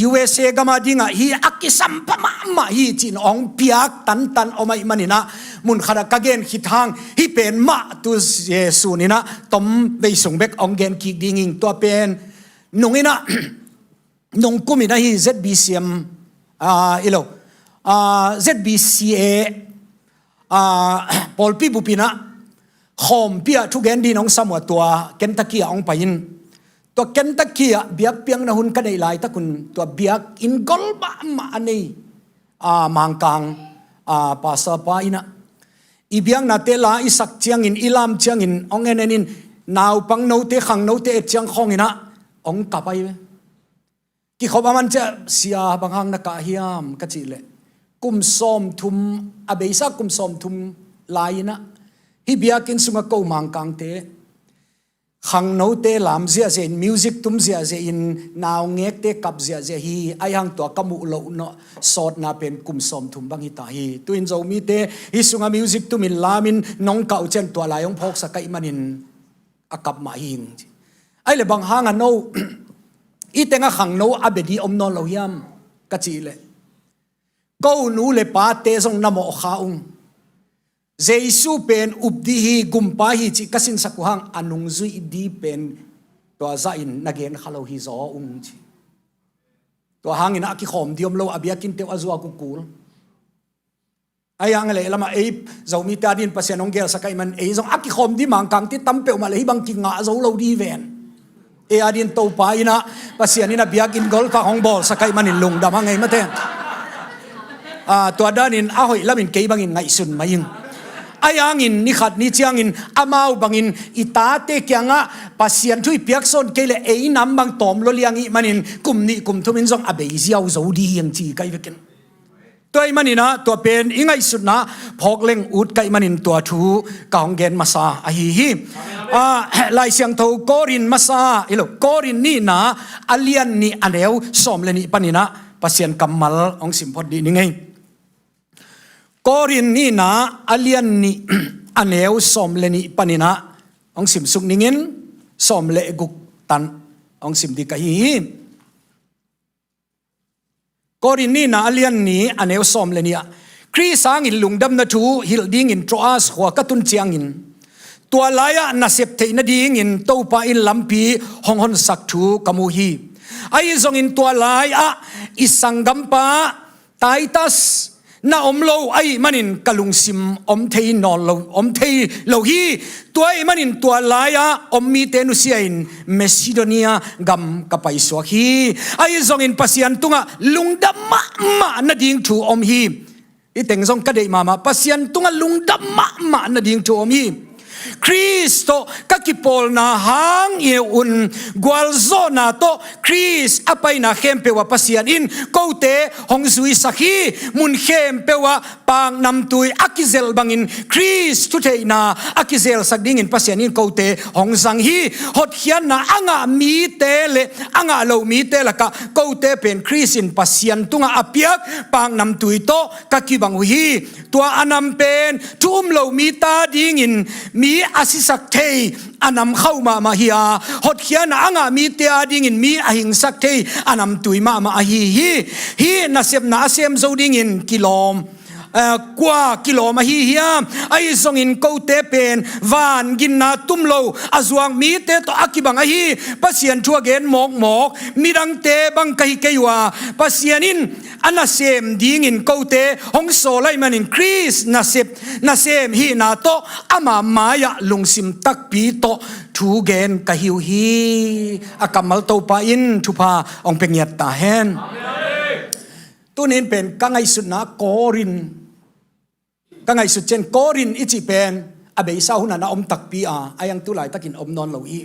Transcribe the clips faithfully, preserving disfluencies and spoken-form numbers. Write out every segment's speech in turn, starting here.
U S A gam a dingah hi a kisam pha mahmah hi ci-in hong piak tantan om ahih manin ah, mun khatah ka gen khit hang hih pen mah tu Jesu in ah tom vei sung bek hong gen kik ding ing. Tua pen nung in ah, nung kum in ah hi Z B C M, ah, hi lo, ah, Z B C A, ah, pawlpi bup in ah khawmpi ah thugen dingin hong sam uh a, tua Kentucky ah hong pai in, tua Kentucky ah biakpiakna hun ka neih laitak un, tua biakinn gol mahmah a nei, ah, Mangkang, ah, pastor pa in ah i biaknate la i sak ciangin, i lam ciangin hong en en in, naupang note, khangnote et ciang khawng in ah hong kap ahi ve. Kikhop a man ciah, "Sia, bang hang na kah hiam?" ka cih leh, kum sawmthum, a beisa kum sawmthum lai in ah hih biakinn sungah ko Mangkangte, khangnote lam ziahziah in, music tum ziahziah in, naungekte kap ziahziah hi. Ahih hang tua ka muh loh nawh, sawtna pen kum sawmthum bang hi ta hi. Tu-in Zomite hih sungah music tumin lamin nong kah uh ciang tua lai hong phawksak ahih manin a kap mah hi ing ci. Ahih leh, "Bang hang a no, hih tengah khangno a bia ding om nawn lo hiam?" ka cih leh, "Ko nu le pate zong na mawh kha ung. Jesu pen up ding hi, gumpa hi cih ka sinsak uh hang a nungzuih ding pen tua zahin na gen kha lo hi zaw ung," ci. Tua hangin a kikhawm ding om lo, a biakinnte uh a zuak uh kul. Ahih hang a lehlamah ei Zomite a dingin Pasian hong gelsak ahih man, ei zong a kikhawm ding Mangkangte tam peuhmah leh hih bang kingah zo lo ding hi ven. Ei a dingin Topa in ah, Pasian in ah biakinn goltak hong bawlsak ahih manin lungdam hang ei mate. Ah, tua danin a hoih lamin kei bangin ngaihsun mai ing. Ahih hangin ni khat ni ciangin amau bangin i tate kiangah Pasian thu i piaksawn kei leh ei nam bang tawm lua liang ahih manin kum nih kum thumin zong a bei ziau zo ding hi ing ci ka hi vekin. Tua ahih manin ah, tua pen i ngaihsutna phawk leng ut ka hih manin tua thu ka hong gen masa ahi hi. Ah, Lai Siangtho Korin masa, hi lo, Korin nihna a lian nih a neu sawm le nih panin ah Pasian kammal hong sim phot dih ning ei. Korin nihna a lian nih a neu sawm le nih panin ah hong simsuk ning in, sawm le guk tan hong sim dih ka hi hi. Korin nihna a lian nih a neu sawm le nih ah, Khrist hangin lungdamna thu hilh dingin Troas khua ka tun ciangin, tua lai-ah nasep theih nadingin Topa in lampi hong honsak thu ka mu hi. Ahi zongin tua lai-ah i sanggampa Titus na om lo ahih manin ka lungsim om thei nawn lo, om thei lo hi. Tua ahih manin tua lai-ah om mite nusia-in Macedonia gam ka paisuak hi. Ahi zongin Pasian tungah lungdam mahmah nading thu om hi. Hih teng zong ka deih mahmah, Pasian tungah lungdam mahmah nading thu om hi. Khrist tawh ka kipawlna hang i un gualzawhna tawh Khrist a paina khempeuh ah Pasian in kote hong zuisak hi. Mun khempeuh ah paknamtui a kizelh bangin Khrist thutheihna a kizelsak dingin Pasian in kote hong zang hi. Hotkhiatna a ngah mite le a ngah lo mite lakah kote pen Khrist in Pasian tungah a piak paknamtui tawh ka kibang uh hi. Tua a nam pen thu um lo mite adingin mi a sisak thei a nam khauh mahmah hi a, hotkhiatna a ngah mite adingin mi a hingsak thei a namtui mahmah ahi hi. Hih nasepna a sem zo dingin kilawm, eh, kua kilawm ahi hiam? Ahi zongin kote pen van ginna tum lo a zuak mite tawh a kibang ahi. Pasian thu a gen mawkmawk midangte bang ka hi kei uh a, Pasian in a nasem dingin kote hong sawl ahih manin Khrist nasep, nasem hihna tawh ama mai-ah lungsim takpi tawh thu gen ka hi uh hi. A kammal Topa in thupha hong pia ngiat ta hen. Tuni in pen ka ngaihsutna Korin, ka ngaihsut ciang Korin i cih pen a beisa hunah na om takpi a, a yang tu laitakin om nawn lo hi.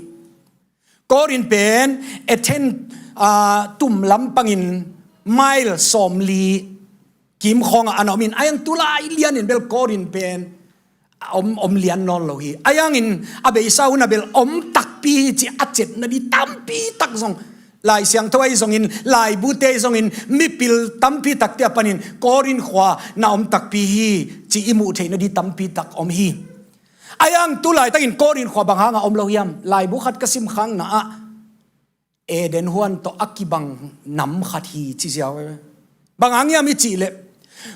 Korin pen Athen, ah, tum lampangin mile sawmli kim khawngah a na om in, a yang tu lai lianin bel Korin pen a om, om lian nawn lo hi. A yangin a beisa hunah bel om takpi hi ci a cetna ding tampi tak zong, Lai Siangtho ahi zongin, laibute ahi zongin, mipil tampi takte a panin Korin khua na om takpi hi ci i muh theihna ding tampi tak om hi. A yang tu laitakin Korin khua bang hangah om lo hiam? Laibu khat ka sim khangna ah Eden huan tawh a kibang nam khat hi ci ziau. Bang hang hiam i cih leh,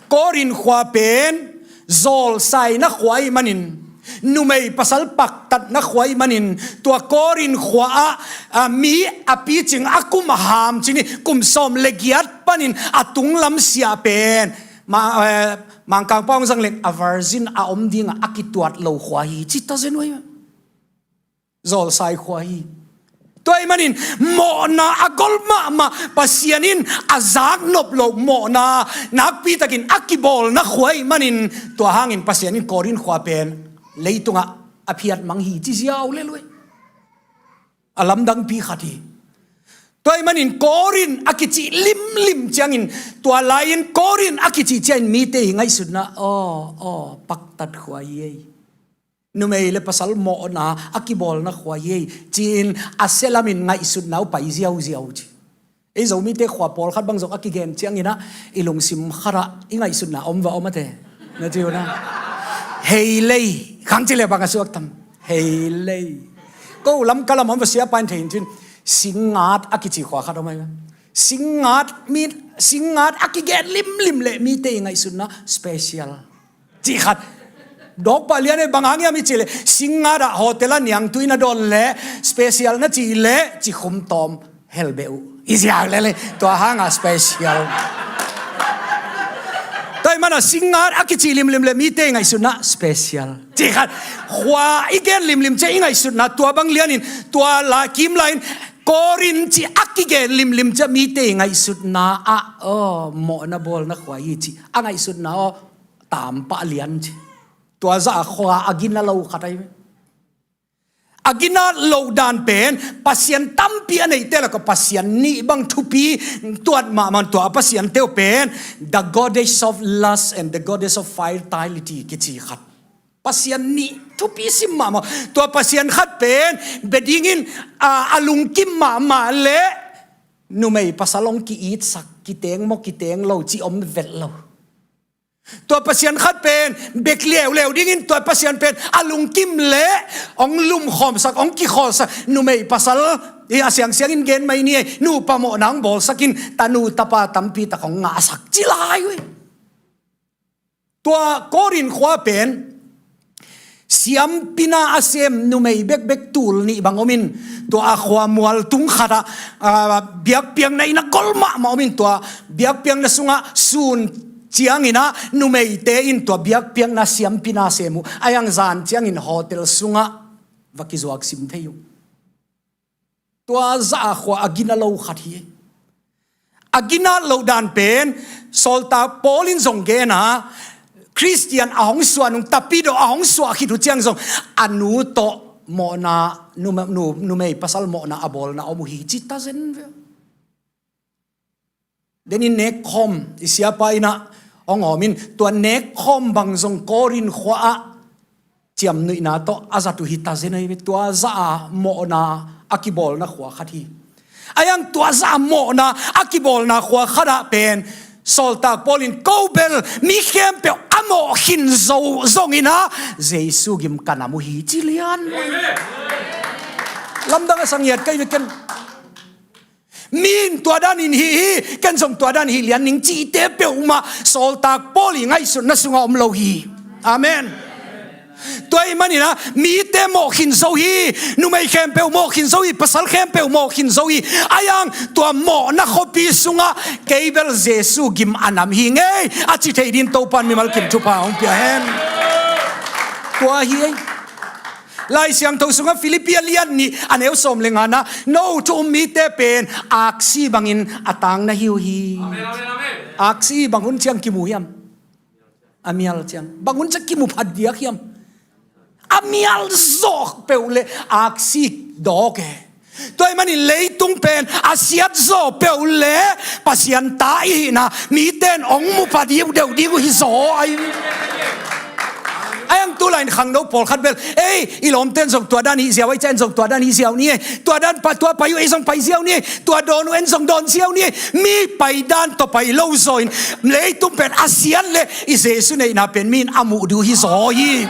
Korin khua pen zawlsaina khua ahih manin, numei pasal paktatna khua ahih manin, tua Korin khua ah, a, mi a picing a kum a ham cin hi, kum sawm le giat panin a tunglam siah pen, ma, eh, Mangkangpa hong zang leng a virgin a om dingah a kituat lo khua hi ci ta zen uh hi. Zawlsai khua hi. Tua ahih manin mawhna a gol mahmah, Pasian in a zaknop loh mawhna nakpitakin a kibawlna khua ahih manin, tua hangin Pasian in Korin khua pen leitungah a phiatmang hi ci ziau lel uh hi. A lamdangpi khat hi. Tua ahih manin Korin a kici limlim ciangin, tua lai-in Korin a kici ciangin mite i ngaihsutna, aw, aw, paktat khua hi ei. Numei le pasal mawhna a kibawlna khua hi ei, ci-in a sia lamin ngaihsutna uh pai ziauziau ci. Ei Zomite khua pawlkhat bang zong a kigen ciangin ah, i lungsim khatah i ngaihsutna om va om a te. Na ci uh na. Hei lei. Khang ci le bang a suak tam. Hei lei. Ko lam ka lam om va sia pain thei in cin. Singngat a kici khua khat om ai. Singngat mi, singngat a kigen limlim le mite i ngaihsutna special. Ci khat. Dawk pah lian ei, bang hang hiam i cih leh, singngat ah hotel ah niangtui na dawn leh, special na cih leh, ci khum tawm hel beh uh. I ziau lel ei, tua hangah special. Tua ahih manin singngat a kici limlim le mite i ngaihsutna special. Ci khat. Khua i gen limlim ciang i ngaihsutna, tua bang lianin, tua la kim lai-in, Korin ci a kigen limlim ciang mite i ngaihsutna ah, aw, mawhna bawlna khua hi ci. A ngaihsutna aw, tampah lian ci. Tua zah a khua a gina lo khat ahi ve. A gina lo dan pen, Pasian tampi a neite lakah Pasian nih bang thupi tuat mahmah, tua a pasiante uh pen, the goddess of lust and the goddess of fertility kici khat. Pasian nih thupi sim mahmah. Tua Pasian khat pen, bia dingin, a, a lungkim mahmah le, numei pasal hong ki-itsak, kiteng maw, kiteng lo, ci om vet lo. Tua Pasian khat pen, bek leuleu dingin tua Pasian pen, a lungkim le, hong lumkhawmsak, hong kikhawlsak, numei pasal, i a siangsiangin gen mai ni, nupa mawhna hong bawlsakin, tanu tapa tampi tak hong ngahsak, ci lai uh hi. Tua Korin khua pen, siampina a sem numei bekbek tul nih bang omin, tua a khua mual tung khatah, a, biakpiakna inn a gol mahmah omin, tua biakpiakna sungah sun ciangin ah numeite in tua biakpiakna siampina sem uh, a iang zan ciangin hotel sungah va kizuak sim thei uh. Tua zah a khua a gina lo khat hi. A gina lo dan pen, sawltak Paul in zong gen a, Khristian a hong suah nung, tapidaw a hong suah khit uh ciang zong, a nu tawh mawhna, nu, nu, numei pasal mawhna a bawlna om uh hi ci ta zen ve. Denin nekkhawm, i siapa in ah hong awmin, tua nekkhawm bang zong Korin khua ah ciamnuihna tawh a zat uh hi ta zen ahi ve. Tua zah a mawhna a kibawlna khua khat hi. A iang tua zah a mawhna a kibawlna khua khat ah pen, sawltak Paul in, ko bel mi khempeuh a mawh khin zo zongin ah Jesu gim ka nam uh hi ci lian. Lamdang a sang hiat kei ve ken. Mi in tua dan in hih hi, ken zong tua dan hih lian ning cihte peuhmah sawltak Paul i ngaihsutna sungah om lo hi. Amen. Tua ahih manin ah, mite mawh khin zo hi, numei khempeuh mawh khin zo hi, pasal khempeuh mawh khin zo hi. A iang tua mawhna khuapi sungah kei bel Jesu gim a nam hi ngei a ci thei dingin Topa'n mimal kim thupha hong pia hen. Tua hi ei. Lai Siangtho sungah Philippi a lian nih a neu sawm le ngana, no thu um mite pen aksi bangin a tang na hi uh hi. Amen, amen, amen. Aksi bang hun ciang kimu hiam? A mial ciang. Bang hun ciang kimu phat diak hiam? A mial zawh peuh le aksi dawk e. Tua ahih manin leitung pen a siat zawh peuh le Pasian ta i hihna mite in hong mu pha deuh deuh ding uh hi zaw ahi. A iang tu lai-in khangno pawlkhat bel, ei, i lawmte in zong tua dan hih ziau, ei, ca in zong tua dan hih ziau ni, ei, tua dan pa, tua pai uh, ei zong pai ziau ni, ei, tua dawn uh, en zong dawn ziau ni, ei, mi pai dan tawh pai lo zaw in, leitung pen a siat le i Jesu neihna pen mi in a muh ding uh hi zaw hi.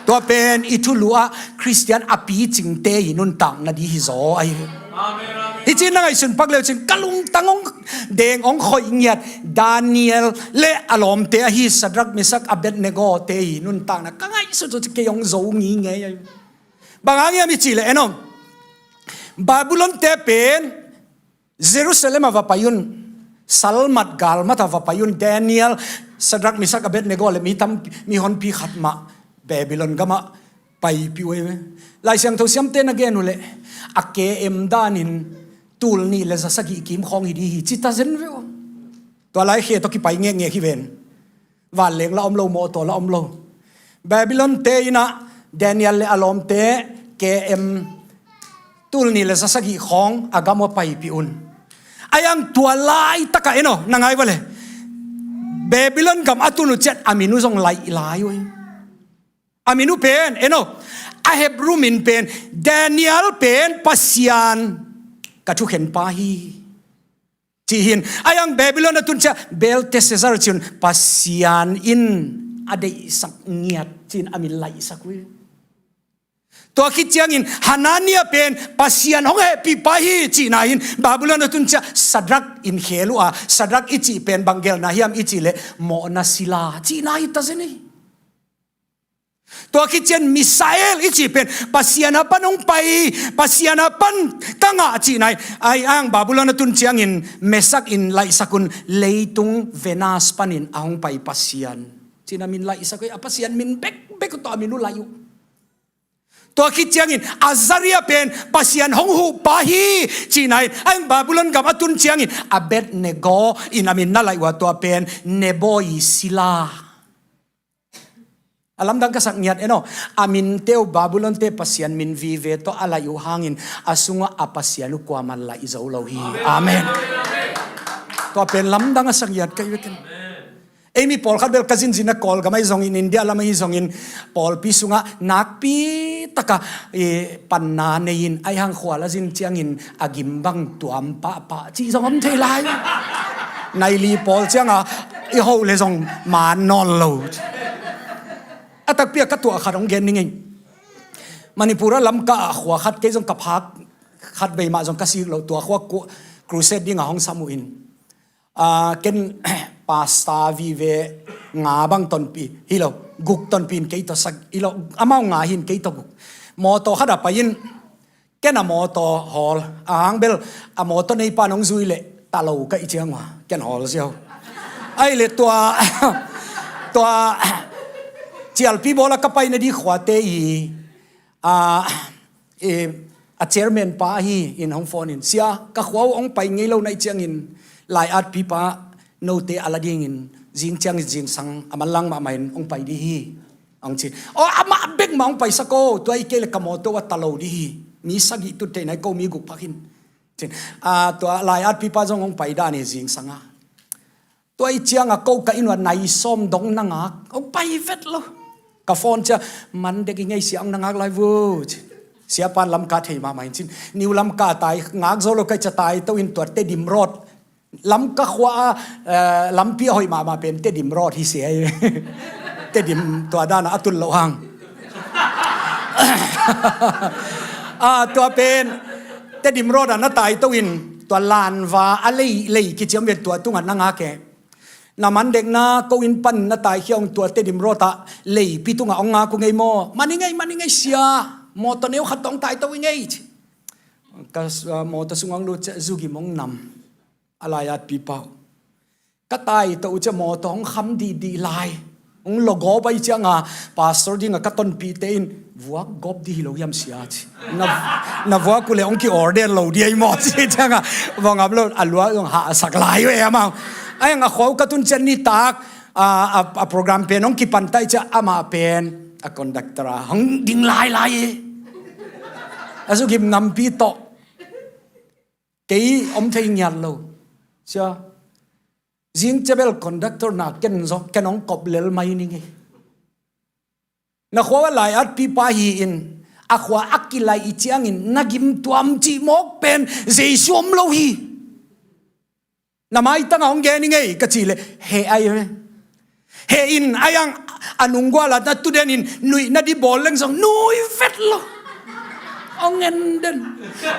Tua pen i thulu ah Khristian a picingte i nuntakna di hi zaw ahi. Hi cin na ngaihsun pak leu cin ka lungtang hong deng hong khoih ngiat Daniel le a lawmte ahi Sadrak, Mesak, Abednego te i nuntakna ka ngaihsun zaw cin kei hong zo ngingei ahi. Bang hang hiam i cih leh en aw, Babylon te pen Jerusalem ah va pai un, salmat galmat ah va pai un, Daniel, Sadrak, Mesak, Abednego le mi tam, mi honpi khat mah Babylon gam ah paipih uh ei ve. Lai Siangtho siamte na gen uh leh a K M danin tul nih le za sagih kim khawng hi di hi ci ta zen ve uh. Tua lai khe tawh kipai ngekngek hi ven. Vanleng la om lo, mawtaw la om lo. Babylon te in ah Daniel le a lawmte K M tul nih le za sagih khawng a gam uh a paipih un. Ahi hang tua laitak ah en aw, na ngai va le, Babylon gam a tun uh ciang a min uh zong laih lai uh hi. A min uh pen en aw, a Hebrew min pen Daniel pen Pasian ka thukhenpa hi ci hi in. Ahi hang Babylon a tun ciang Belteshazzar ci un, Pasian in a deihsak ngiat ci in a min laihsak uh hi. Tua khit ciangin Hanania pen Pasian hong hehpihpa hi cihna in Babylon a tun ciang Sadrak in khel uh a, Sadrak i cih pen bang gelhna hiam i cih leh mawhna sila cihna hi ta zen hi. Tua khit ciang Misael i cih pen Pasian a pan hong pai, Pasian a pan ka ngah cihna in, ahi hang Babylon a tun ciangin Mesak in laihsak un, leitung Venus panin a hong pai Pasian cihna min laihsak uh hi. A Pasian min bekbek uh tawh a min uh laih uh. Tua khit ciangin Azaria pen Pasian hong huhpa hi cihna in, ahi hang Babylon gam a tun ciangin Abednego in a min na laih uh a, tua pen Nebo i sila. A lamdang ka sak ngiat en aw, a minte uh Babylon te Pasian min vive tawh a laih uh hangin a sungah a Pasian uh kuaman laih zo lo hi. Amen. Tua pen lamdang a sak ngiat ka hi ve ken. Ei mi pawlkhat bel ka zinzin a Kawlgam ahi zongin, India lam ahi zongin, pawlpi sungah nakpi taka, eh, panna nei in, ahi hang khual a zin ciangin a gim bang tuam pahpah cih zong om thei lai. Nai li pawl ciangah i hoh le zong maan nawn lo. A takpi a ka tuah khat hong gen ning ei. Manipur a Lamka ah khua khat, kei zong ka phak khat vei mah zong ka sik lo, tua khua ku-, crusade dingah hong sam uh in. Ah, ken pasta vive nga bang tonpih hi lo, guk tonpih in kei tawh sak hi lo, amau nga hi in kei tawh guk. Mawtaw khat ah pai in, ken a mawtaw hawl, a hang bel a mawtaw neipa in hong zui leh ta lo ka hih ciang uh a, ken hawl ziau. Ahih leh tua, tua cialpi bawl a ka paina ding khuate i, ah, eh, a chairman pa ahi in hong phone in, "Sia, ka khua uh hong pai ngei lo na hih ciangin lai-atpipa note a la dingin zing ciangin zingsang a manlang mahmah in hong pai ding hi," hong ci. "Aw, amah bek mah hong paisak o, tua ahih kei leh ka mawtaw uh a ta lo ding hi. Mi sagih tut theihna hi, ko mi guk phak in," ci. Ah, tua lai-atpipa zong hong pai dan hi zingsang a. Tua ahih ciangah ko ka inn uah nai sawm dong na ngak, hong pai vet lo. Ka phone ciang, "Man dek i ngei, sia hong na ngak lai vo," ci. Siapa in Lamka thei mahmah in cin. New Lamka tai, ngak zo lo ka hih ciang tai to in tua Tedim Road. Lamka khua ah, eh, lampi a hoih mahmah pen Tedim Road hi sia hi. Tedim tua dan a tun loh hang. Ah, tua pen Tedim Road ah na tai to in tua Lanva a lei, lei kiciam ven tua tungah na ngak e. "Na man dekna ko inn pan na taikhia ung, tua Tedim Road ah leipi tungah hong ngak uh ngei maw?" "Man i ngei, man i ngei sia, mawtaw neu khat tawh hong tai to i ngei," ci. Ka, ah, mawtaw sungah hong lut ciang zugim hong nam a lai-atpipa uh. Ka tai to uh ciang mawtaw hong kham dihdih lai. Hong logop ahih ciangah pastor dingah ka tonpihte in, "Vuak gop dih hi lo hiam sia?" ci. "Na, na vuak uh leh hong ki-order lo dih ahi maw," ci ciangah, "Vua ngap lo, a lua zong hahsak lai uh e amau." Ahi hang a khua uh ka tun ciang nitak, a, a, a program pen hong kipan ta ahih ciang amah pen a conductor a hong ding lailai e. A zugim nampi tawh. Kei om thei ngiat lo. Sia, zingciang bel conductor na ken zong, ken hong kop lel mai ning ei. Na khua ah lai-atpipa hi in, a khua a kilaih ciangin na gim tuam cih mawk pen Jesu om lo hi. Na maitangah hong gen ning ei ka cih leh, heh ai ve. Heh in, ahi hang A nunggual ah na tudenin nuih na di bawl leng zong nui vet lo. Hong en den.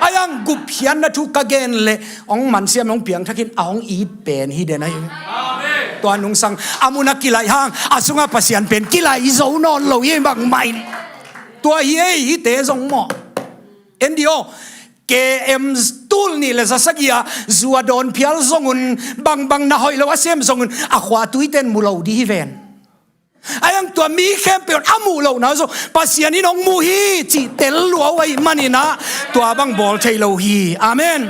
Ahi hang gupkhiatna thu ka gen leh hong mansiam hong piangthakin a hong it pen hi den ahi. Tua nungsang a mun a kilaih hang a sungah Pasian pen kilaih zo nawn lo hi bangmah in. Tua hi ei hihte zong maw. En dih aw. K M tul nih le za sagih ah zu a dawn phial zongun, bangbang na hoih lo a sem zongun a khuatuite in mu lo dih hi ven. Ahi hang tua mi khempeuh in a muh lohna zong Pasian in hong mu hi cih tel lua uh ahih manin ah tua bang bawl thei lo hi. Amen.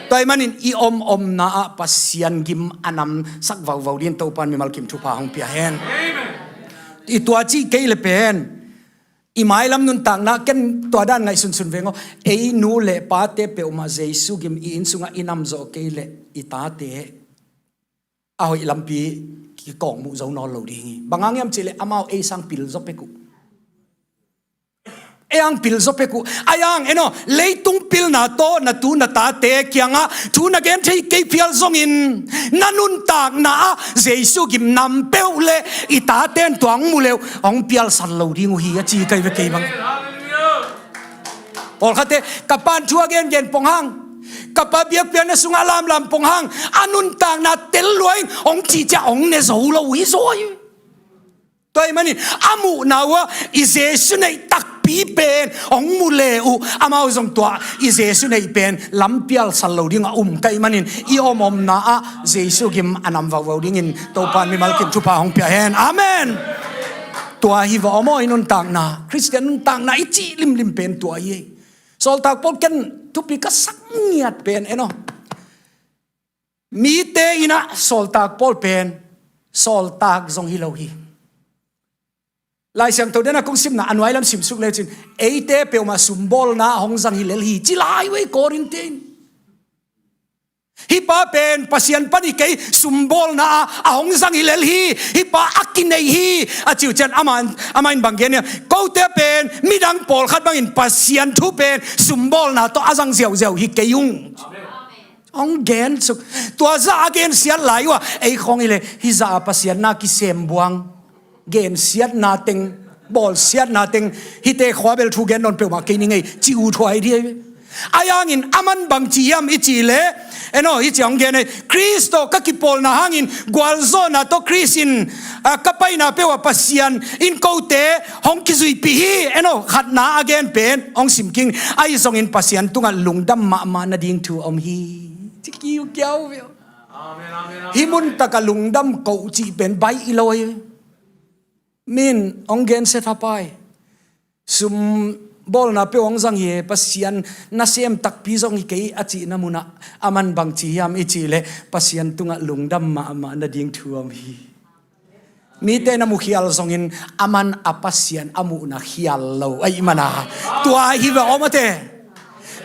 Tua ahih manin i om omna ah Pasian gim a namsak vauvau dingin Topa in mimal kim thupha hong pia hen. I tua cih kei le pen i mailam nuntakna ken tua dan ngaihsunsun veng aw. Ei nu le pate peuhmah Jesu gim i inn sungah i namzawh kei leh i tate a hoih lampi kikawkmuh zo nawn lo ding hi. Bang hang hiam cih leh amau ei sang pil zaw pek uh. Ei hang pil zaw pek uh. Ahi hang en aw, leitung pilna tawh na tu na tate kiangah thu na gen thei kei phial zongin na nuntakna ah Jesu gim nam peuh le i tate in tua hong mu leh hong pialsan lo ding uh hi a ci kei ve kei bang. Pawlkhatte ka pa'n thu a gengen pong hang, ka pa biakpiakna sungah a lamlam pong hang, a nuntakna tel lua in hong cih ciang hong ne zo lo uh hi zaw hi. Tua ahih manin a muhna uh ah i Jesu neih takpi pen hong mu leh uh amau zong tua i Jesu neih pen lam pialsan lo ding a um ka hih manin i om omna ah Jesu gim a nam vauvau dingin Topa in mimal kim thupha hong pia hen. Amen. Tua hi va aw maw i nuntakna, Khristian nuntakna i cih limlim pen tua hi. Sawltak Paul ken thupi ka sak ngiat pen en aw. Mite in ah Sawltak Paul pen sawltak zong hi lo hi. Lai Siangtho den a kong simna a nuai lam simsuk lecin eite peuhmah sumbawlna a hong zang hi lel hi ci lai uh ei Korin te in. Hih pa pen Pasian pan hi kei, sumbawlna ah a hong zang hi lel hi. Hih pa a kineih hi a ci uh ciang amah in bang gen hiam? Kote pen midang pawlkhat bangin Pasian thu pen sumbawlna tawh a zang ziauziau hi kei ung. Hong gen suk. Tua zah a gensiat lai uh ah ei khawng hi leh hih zah a Pasian na kisem buang, gensiatna teng, bawlsiatna teng, hihte khua bel thu gen nawn peuhmah kei ning ei ci uh thuai dih. Ahi hangin aman bangci hiam i cih leh en aw, hih ci hong gen ei. Khrist tawh ka kipawlna hangin gualzawhna tawh Khrist in ka paina peuh ah Pasian in kote hong kizuipih hi. En aw, khatna a gen pen hong sim keng. Ahi zongin Pasian tungah lungdam mahmah nading thu om hi. Ci kiukiau ve aw. Hih mun takah lungdam koh cih pen baih i lo hi. Min hong gensia thapai. Sumbawlna peuh hong zang hi e, Pasian nasem takpi zong hi kei a cihna munah aman bangci hiam i cih leh Pasian tungah lungdam mahmah nading thu om hi. Mite na mukhial zongin aman a Pasian a muhna khial lo ahih mana tua hi ve aw mate.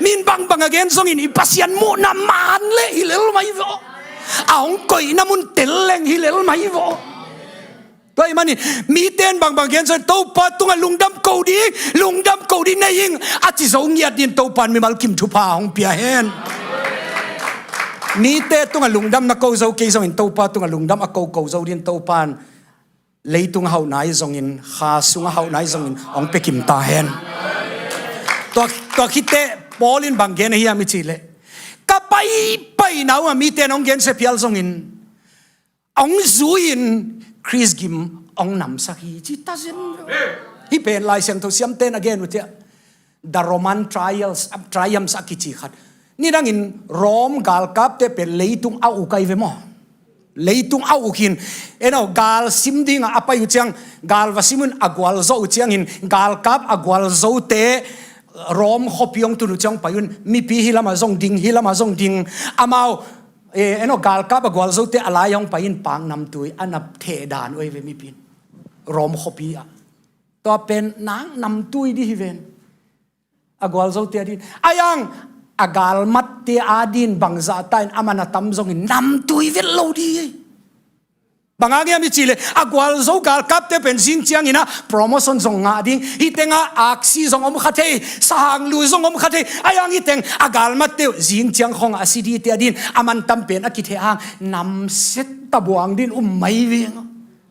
Min bangbang a gen zongin i Pasian muhna man leh hi lel mah hi ve aw. A hong koihna mun tel leng hi lel mah hi ve aw. Tua ahih manin mite in bangbang gen zongin Topa tungah lungdam ko ding, lungdam ko ding nei ing a ci zo ngiat dingin Topa in mimal kim thupha hong pia hen. Mite tungah lungdam na ko zo kei zongin Topa tungah lungdam a ko ko zo dingin Topa in leitung a hauh nai zongin, kha sung a hauh nai zongin hong pia kim ta hen. Tua, tua khit teh Paul in bang gen ahi hiam i cih leh, ka paipaina uh ah mite in hong gensia phial zongin hong zui-in Khrist gim hong namsak hi ci ta zen. Hih pen Lai Siangtho siamte in a gen uh ciah, The Roman Trials, Triumphs a kici khat. Nidangin Rom galkapte pen leitung a uk ahi ve maw. Leitung a uk hi-in, en aw, gal sim dingah a pai uh ciang, gal va sim uh in a gualzo uh ciangin galkap a gualzote Rom khuapi hong tun uh ciang pai un, mipi hih lamah zong ding, hih lamah zong ding. Amau, eh, en aw, galkap a gualzote a lai hong pai in paknamtui a na theh dan uh ahi ve mipi in. Rom khuapi ah. Tua pen nang namtui dih hi ven. A gualzote a din. Ahi hang a galmatte a din bangzahta in aman a tam zongin namtui vet lo dih hi. Bang hang hiam i cih leh a gualzo galkapte pen zing ciangin ah promotion zong ngah ding, hih tengah aksi zong om kha thei, sahang lu zong om kha thei. Ahi hang hih teng a galmatte uh zing ciang khawngah a si dihte a din aman tam pen a kitheh hang namset ta buang dingin um mai veng.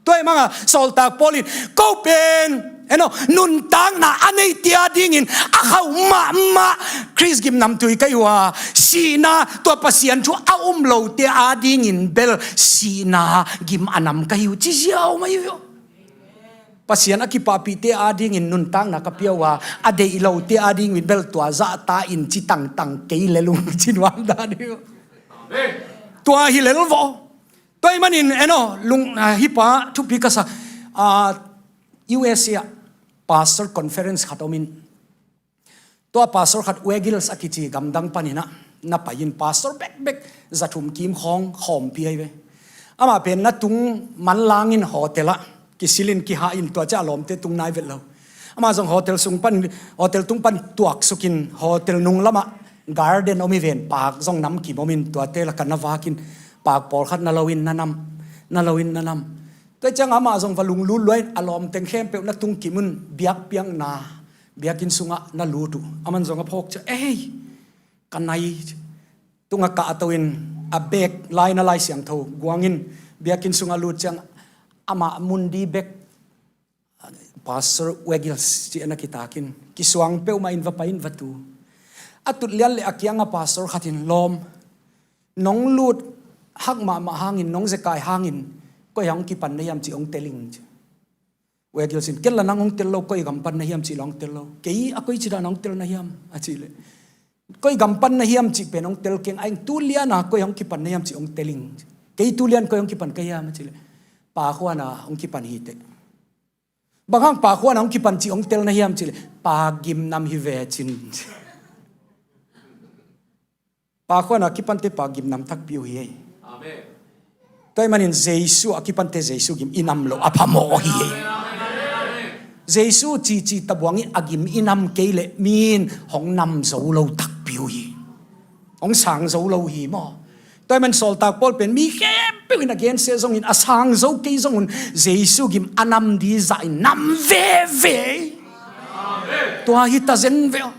Tua ahih manin sawltak Paul in, ko pen, eno, nuntakna a neite adingin a khauh mahmah Khrist gimnamtui ka hi uh a, sihna, tua Pasian thu a um lote adingin bel sihna gim a nam ka hi uh, ci ziau mah hi uh. Pasian a kipahpihte adingin nuntakna ka pia uh a, a deih lote adingin bel tua zahta in ci tangtang kei lel ung, ci nuam dan hi uh. Tua hi lel vo. Tua ahih manin, eno, lung, ah, hih pa thupi ka sa, ah, U S A ah pastor conference khat om in. Tua pastor khat Wegils a kici gamdang panin ah na pai in, pastor bekbek za thum kim khawng khawmpi ahi ve. Amah pen na tung manlang in hotel ah kisil in kihah in, tua ciang a lawmte tung nai vet lo. Amah zong hotel sung pan, hotel tung pan tuaksuk in hotel nung lamah garden om hi ven, paak zong namkim om in, tuate lakah na vak in, paak pawlkhat na lo in na nam, na lo in na nam. Tua ciang amah zong va lunglut lua in a lawmteng khempeuh na tung kim un, biakpiakna biakinn sungah na lut uh. Aman zong a phawk ciang, ei, ka nai, tungah kahto in a bag lai na Lai Siangtho guang in biakinn sungah lut ciang amah mun di bek Pastor Wegils ci-in a kitak in, kisuang peuhmah in va pai in va tu. A tut lian leh a kiangah pastor khat in, lawm, nong lut hak mahmah hangin, nong zekai hangin koi ah hong kipan na hiam cih hong tel ing, ci. Wegils in, ken la nang hong tel lo, koi gam pan na hiam cih la hong tel lo. Kei a koici dan hong tel na hiam a cih leh, koi gam pan na hiam cih pen hong tel keng, aing tu lian a koi hong kipan na hiam cih hong tel ing. Kei tu lian koi hong kipan ka hiam a cih leh, paak huan a hong kipan hi teh. Bang hang paak huan a hong kipan cih hong tel na hiam cih leh, paak gimnam hi ve cin. Paak huan a kipante paak gimnam takpi uh hi ei. Amen. Tua ahih manin Jesu a kipante Jesu gim i nam loh a phamawh hi ei. Jesu cici tabuang i a gim i nam kei leh mi in hong nam zo lo takpi uh hi. Hong sang zo lo hi maw. Tua ahih manin sawltak Paul pen mi khempeuh in a gensia zongin, a sang zo kei zong un, Jesu gim a nam di zah in nam veve. Tua hi ta zen ve aw.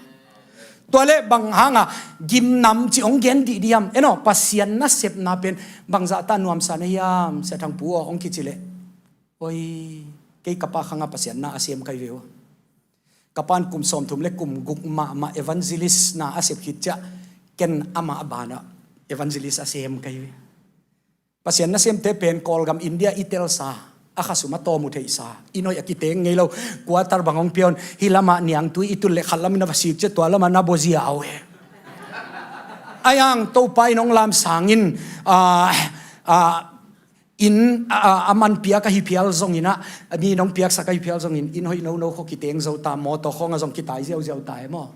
Tua leh bang hanga gimnam cih hong gen dihdih hiam? Eno, Pasian nasepna pen bangzah ta nuamsa na hiam, Sia Thang Pu aw, hong kici leh, oi, kei ka pa khanga Pasian na a sem ka hi ve uh. Ka pa'n kum sawmthum leh kum guk mahmah evangelist na a sep khit ciang, ken amah a banah evangelist a sem ka hi ve. Pasian nasemte pen Kawlgam India i telsa, a khasum a tawm uh theihsa, inn hoih a kiteng ngei lo, quarter bang hong pia un, hih lamah niangtui i tut leh khat lam in a va sik ciang tua lamah na bawzia uh e. Ahi hang Topa in hong lamsang in, ah, ah, inn, ah, ah, a man piak ahi phial zongin ah, mi in hong piaksak ahi phial zongin, inn hoih nono khawng kiteng zo ta, mawtaw khawngah zong kitai ziauziau ta e maw.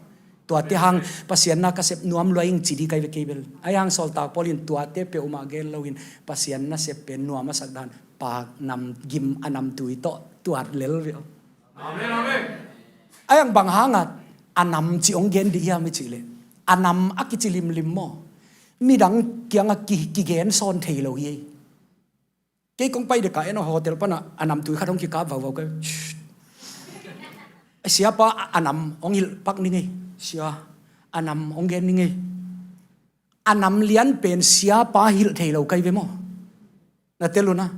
Tuate hang Pasian na ka sep nuam lua ing ci di ka hi ve kei bel. Ahi hang sawltak Paul in tuate peuhmah gen loin Pasian nasep pen nuam a sak dan, paak nam, gim a namtui tawh tuat lel ve aw. Amen, amen. Ahi hang bang hanga a nam cih hong gen dih hiam i cih leh, a nam a kici limlim maw, midang kiangah ki, kigen sawn thei lo hi ei. Kei kong pai deka, eno, hotel pana a namtui khat hong kikap vauvau ka, shh. Siapa a nam hong hilh pak ning ei. Sia, a nam hong gen ning ei. A nam lian pen siapa hilh thei lo ka hi ve maw. Na tel un a,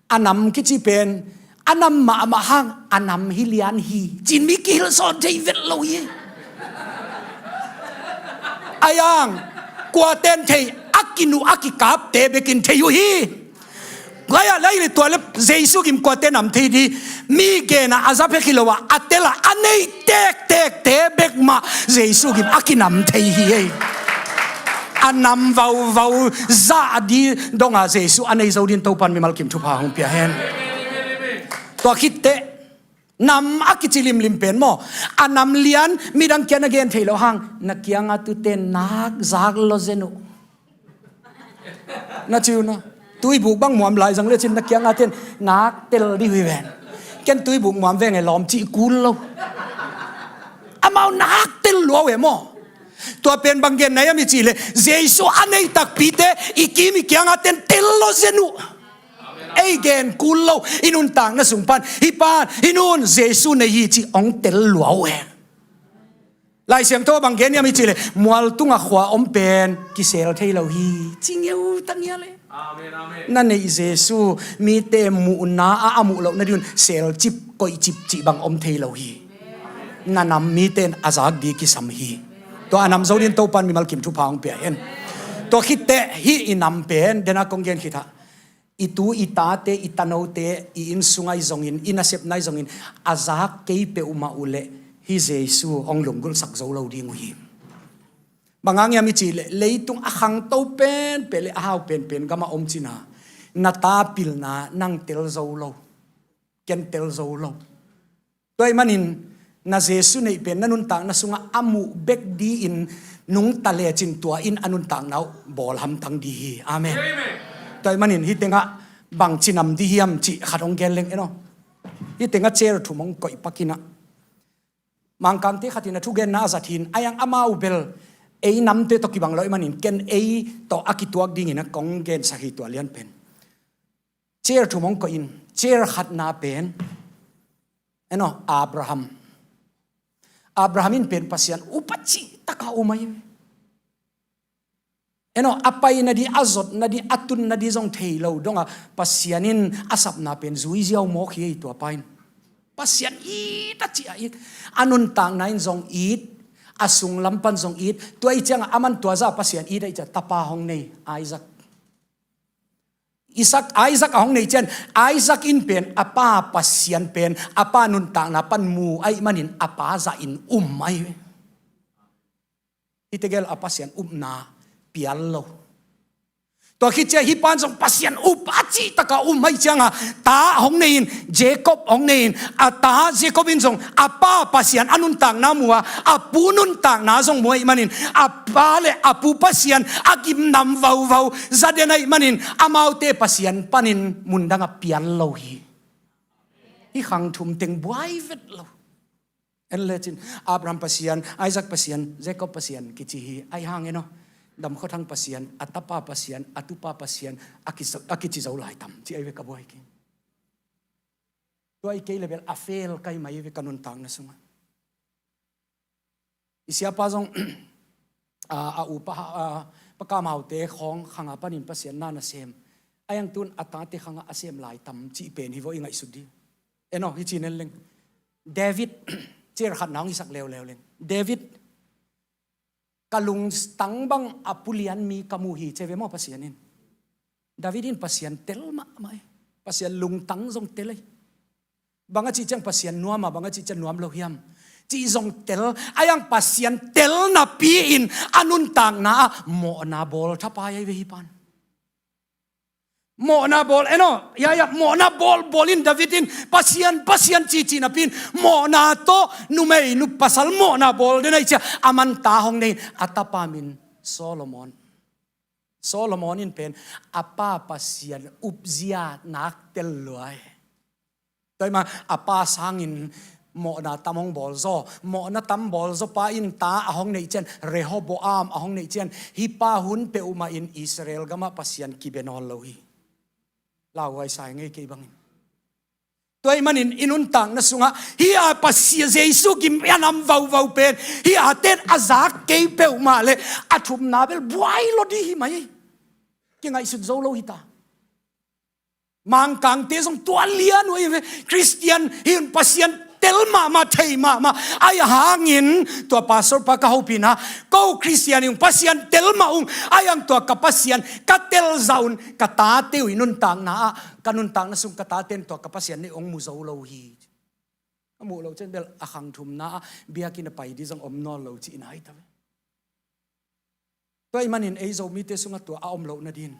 a nam kici pen a nam mahmah hang a nam hi lian hi, ci-in mi kihilh sawn thei vet lo hi. Ahi hang kuate'n thei, a kinuh a kikapte bekin thei uh hi. Lai-ah lai leh tua leh Jesu gim kuate nam thei di, mi genah a za phek hi lo ah, a telah a nei tektekte bek mah Jesu gim a kinam thei hi ei. A nam vauvau zah di dongah Jesu a nei zo dingin Topa'n mimal kim thupha hong pia hen. Tua khit teh, nam a kici limlim pen maw, a nam lian midang kiang a gen thei lo hang, na kiangah tute'n nak zak lo zen uh. Na ci un a, tuibuk bang muam lai zang lecin na kiangah te'n nak tel dih uh hi ven. Ken tuibuk muam veng e lawm cih kul lo. Amau nak tel lua uh e maw. Tua pen bang genna hiam i cih leh, Jesu a nei takpite i kim i kiangah te'n tel lo zen uh. Ei gen kul lo, i nuntakna sung pan, hih pa'n, hih nu'n Jesu nei hi cih hong tel lua uh e. Lai Siangtho bang gen hiam i cih leh, mualtung a khua om pen kisel thei lo hi, ci ngeu ta ngial e. Amen, amen. Na neih Jesu, mite muhna a, a muh loh nading un selcip, koihcip cih bang om thei lo hi. Na nam mite in a zak ding kisam hi. Tua a nam zo ding Topa'n mimal kim thupha hong pia hen. Tua khit teh hih i nam pen, den a kong gen khit ah, i tu i tate, i tanote, i inn sung ahi zongin, i nasepna ahi zongin, a zak kei peuhmah uh leh hih Jesu hong lunggulhsak zo lo ding uh hi. Bang hang hiam i cih leh, leitung a khangto penpen leh a hau penpen gam ah om cihna, na ta pilna nang tel zo lo, ken tel zo lo. Tua ahih manin na Jesu neih pen na nuntakna sungah a muh bek dingin nungta lecin tua in a nuntakna uh bawl hamtang ding hi. Amen. Amen. Tua ahih manin hih tengah bangci nam ding hiam cih khat hong gen leng en aw. Hih tengah chair thum hong koih pak in ah, Mangkangte khat in a thugenna a zat hi in, a hiang amau bel ei namte tawh kibang lo ahih manin ken ei tawh a kituak dingin a kong gensak hi tua lian pen. Chair thum hong koih in, chair khatna pen, en aw, Abraham. Abraham in pen Pasian up a cih tak a um ahi. En aw, a pai nading, a zot nading, a tun nading zong thei lo dong a, Pasian in a sapna pen zui ziau mawk hi ei tua pa in. Pasian it a cih a it. A nuntakna in zong it, a sunglam pan zong it. Tua ahih ciangah aman tua zah Pasian it ahih ciangah tapa hong nei, Isaac. Isaac, Isaac a hong neih ciang, Isaac in pen a pa Pasian pen a pa nuntakna pan mu ahih manin a pa zah in um ahi. Hih tegel a Pasian upna pial lo. Tua khit ciang hih pa'n zong Pasian up a cih tak a um ahih ciangah ta hong nei in, Jacob hong nei in, a ta Jacob in zong a pa Pasian a nuntakna mu a, a pu nuntakna zong mu ahih manin, a pa leh a pu Pasian a gimnam vauvau za den ahih manin, amaute Pasian panin mundang a pial lo hi. Hih khang thum teng buai vet lo. En lecin, Abraham Pasian, Isaac Pasian, Jacob Pasian kici hi. Ahih hangin aw, damkhuathang Pasian, a tapa Pasian, a tupa Pasian a kici, a kici zo lai tam, ci ahi ve ka buai kei. Tua ahih kei leh bel a fel ka hi mai ve ka nuntakna sungah. I siapa zong, a, a u pa, a, Pa Kam Haute khawng khang a panin Pasian na na sem. A hiang tun a tate khang a a sem lai tam cih pen hi vaw i ngaihsut ding. En aw, hih ci-in en leng. David, chair khatna hong hisak leuleu leng. David, ka lungtang bang a pulian mi ka mu hi, ci ve maw Pasian in. David in Pasian tel mahmah e. Pasian lungtang zong tel e. Bang a cih ciang Pasian nuam a, bang a cih ciang nuam lo hiam cih zong tel. Ahih hang Pasian tel napi-in a nuntakna ah mawhna bawl thapai ahi ve hih pa'n. Mawhna bawl, en aw, ya, ya, mawhna bawl, bawl in David in Pasian, Pasian ci, ci napi-in mawhna tawh numei, nu pasal mawhna bawl den ahih ciang aman ta hong nei in a tapa min Solomon. Solomon in pen a pa Pasian upzia nak tel lua e. Tua ahih manin a pa sangin mawhna tam hong bawl zaw, mawhna tam bawl zaw pa in ta a hong neih ciang, Rehoboam a hong neih ciang, hih pa hun peuhmah in Israel gamah Pasian kibia nawn lo hi. Lauhuai sa ing ei kei bangin. Tua ahih manin i nuntakna sungah hih a Pasian Jesu gim a nam vauvau pen, hih a ten a zak kei peuhmah leh a thumna bel buai lo ding hi mai. Kingaihsut zo lo hi ta. Mangkangte zong tua lian uh ahi ve. Khristian hi un, Pasian tel mahmah, thei mahmah. Ahih hangin tua pastor pa ka hopihna, ko Khristian hi ung, Pasian tel mah ung. Ahih hang tua ka Pasian ka tel zah un ka tate uh i nuntakna ah, ka nuntakna sung ka tate in tua ka Pasian neih hong mu zo lo hi. A muh loh ciang bel a khang thumna ah biakinn a pai ding zong om nawn lo cihna hi ta ve. Tua ahih manin ei Zomite sungah tua a om loh nading,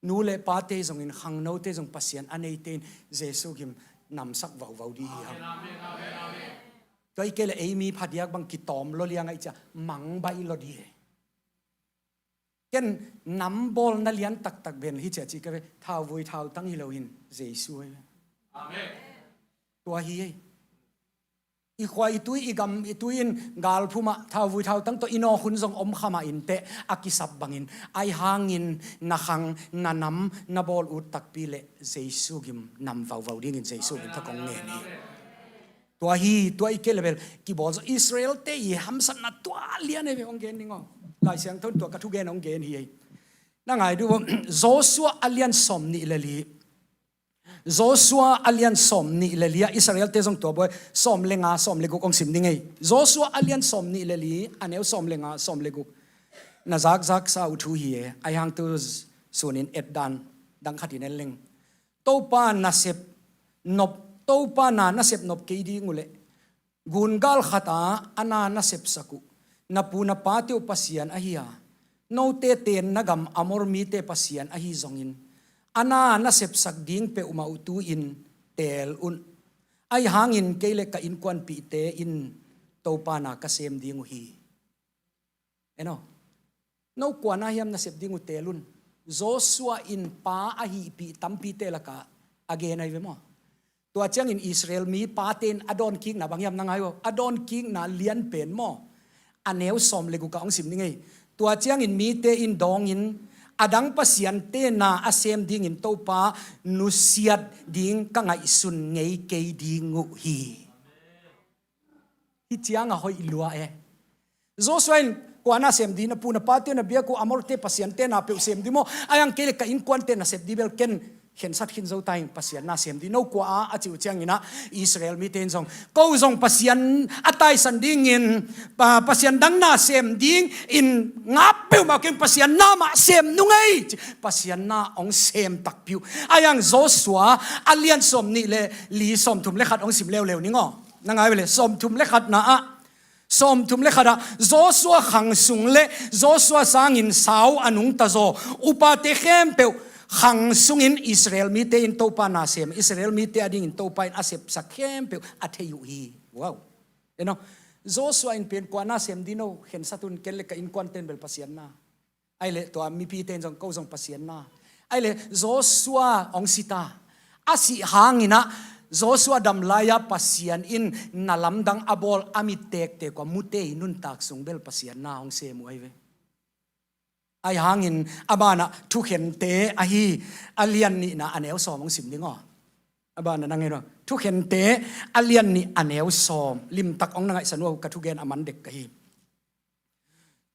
nu le pate zongin, khangnote zong, Pasian a neite in Jesu gim namsak vauvau ding hi hang. Tua ahih kei leh ei mi phadiak bang kitawm lo liang ahih ciang mangbaih lo ding hi. Ken nam bawlna lian taktak pen hi ci a ci ka ve, thauvui thautang hi loin Jesu hi. Amen. Tua hi ei. I khua, i tui, i gam, i tui in galphum ah thauvui thautang tawh i nawk hun zong om kha mah inteh, a kisap bangin. Ahih hangin na khang, na nam, na bawl ut takpi leh Jesu gim nam vauvau dingin Jesu gim tha kong ngen hi. Tua hi, tua i kei le bel kibawl zo Israel-te i hamsatna tua lian ei ve hong gen ding aw. Lai Siangtho in tua ka thugen hong gen hi ei. Na ngai duh aw, Joshua a lian sawm nih le li. Joshua a lian sawm nih le li ah Israel-te zong tua buai, sawm le nga, sawm le guk hong sim ding ei. Joshua a lian sawm nih le li, a neu sawm le nga, sawm le guk. Na zakzaksa uh thu hi e, ahi hang tu sunin etdan dang khatin en leng. Topa nasep nop, Topa na nasep nop kei ding uh leh, gungal khat a a na nasepsak uh, na pu na pate uh Pasian ahi a, note tenna gam Amor mite Pasian ahi zongin, a na nasepsak ding peuhmah uh tu-in teel un. Ahi hangin kei le ka innkuanpihte in Topa na ka sem ding uh hi. En aw. No kua na hiam nasep ding uh teel un. Joshua in pa a hihpih tampite lakah a gen ahi ve maw. Tua ciangin Israel mi pate in a dawnkikna bang hiam na ngai aw. A dawnkikna lian pen maw. A neu sawm le guk ah hong sim ding ei. Tua ciangin mite in dawngin, a dang pasiante na a sem dingin Topa nusiat ding ka ngaihsun ngei kei ding uh hi. Hih ciang a hoih lua e. Joshua in kua na sem ding, na pu na pate na biak uh Amorte pasiante na peuh sem ding maw? Ahi hang kei le ka innkuante nasep ding bel ken khensat khin zo ta ing, Pasian na sem ding. No kua a, a cih uh ciangin ah Israel mite in zong, ko zong Pasian a taisan dingin, pa, pasian dang na sem dingin ngap peuhmah keng, Pasian na mah sem nung ei. Pasian na hong sem takpi uh. Ahi hang Joshua a lian sawm nih le li, sawm thum le khat hong sim leuleu ning aw. Na ngai ve le, sawm thum le khatna ah, sawm thum le khat ah, Joshua khang sung le Joshua sangin sau a nungta zaw upate khempeuh khang sungin Israel mite in Topa na sem, Israel mite a dingin Topa in a sepsak khempeuh a thei uh hi. Wow. En aw, Joshua in pen kua na sem ding, no khensat un, ken le ka innkuanten bel Pasian na. Ahih leh tua mipite in zong ko zong Pasian na. Ahih leh Joshua hong si ta. A sih hangin ah Joshua dam lai-a Pasian in na lamdang a bawl a mit tektek uh a mute i nuntak sung bel Pasian na hong sem uh ahi ve. Ahi hangin a banah Thukhente ahi a lian nihna a neu sawm hong sim ding aw. A banah nang en aw. Thukhente a lian nih a neu sawm. Limtak hong na ngaihsan uh aw, ka thugen a man dek ka hi.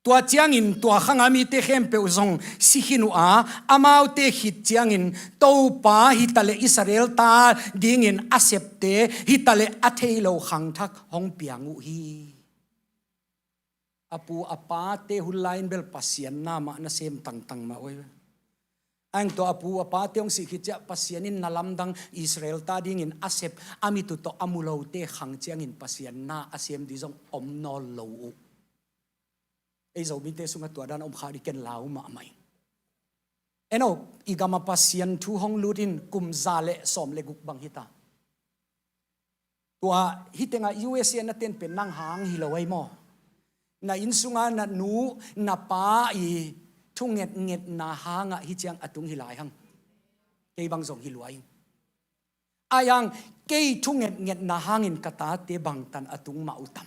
Tua ciangin tua khanga mite khempeuh zong si khin uh a, amaute khit ciangin Topa hitaleh Israel ta dingin a septe hitaleh a thei lo khangthak hong piang uh hi. A pu a pate hun lai-in bel Pasian na mah na sem tangtang mah uh hi. Ahi hang tua a pu a pate hong sih khit ciah Pasian in na lamdang Israel ta dingin a sep a mit uh tawh a mu lote khang ciangin Pasian na a sem ding zong om nawn lo uh. Ei Zomite sungah tua dan a om kha ding ken lau mahmah ing. En aw, i gam a Pasian thu hong lut in kum za le sawm le guk bang hi ta. Tua hih tengah U S A na ten pen nang hang hi lo ahi maw? Na inn sunga na nu na pa i thungetngetna hangah hih ciang a tung hi lai hang. Kei bang zong hi lua ing. Ahi hang kei thungetngetna hangin ka tate bangtan a tung mah uh tam,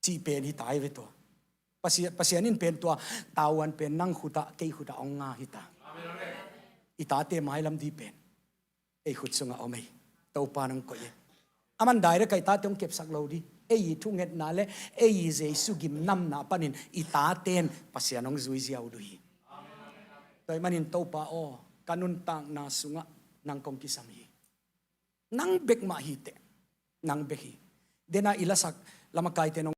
cih pen hi ta hi ve tua. Pasian, Pasian in pen tua tavuan pen nang khutah, kei khutah hong nga hi ta. I tate mailam ding pen ei khut sungah om ei. Topa nang koih ei. Aman direct a i tate hong kepsak lo ding. Ei i thungetna le ei i Jesu gimnamna panin i taten Pasian hong zui ziau uh hi. Tua ahih manin Topa aw, ka nuntakna sungah nang kong kisam hi. Nang bek mah hi teh. Nang bek hi. Dena i lasak lamakaite nong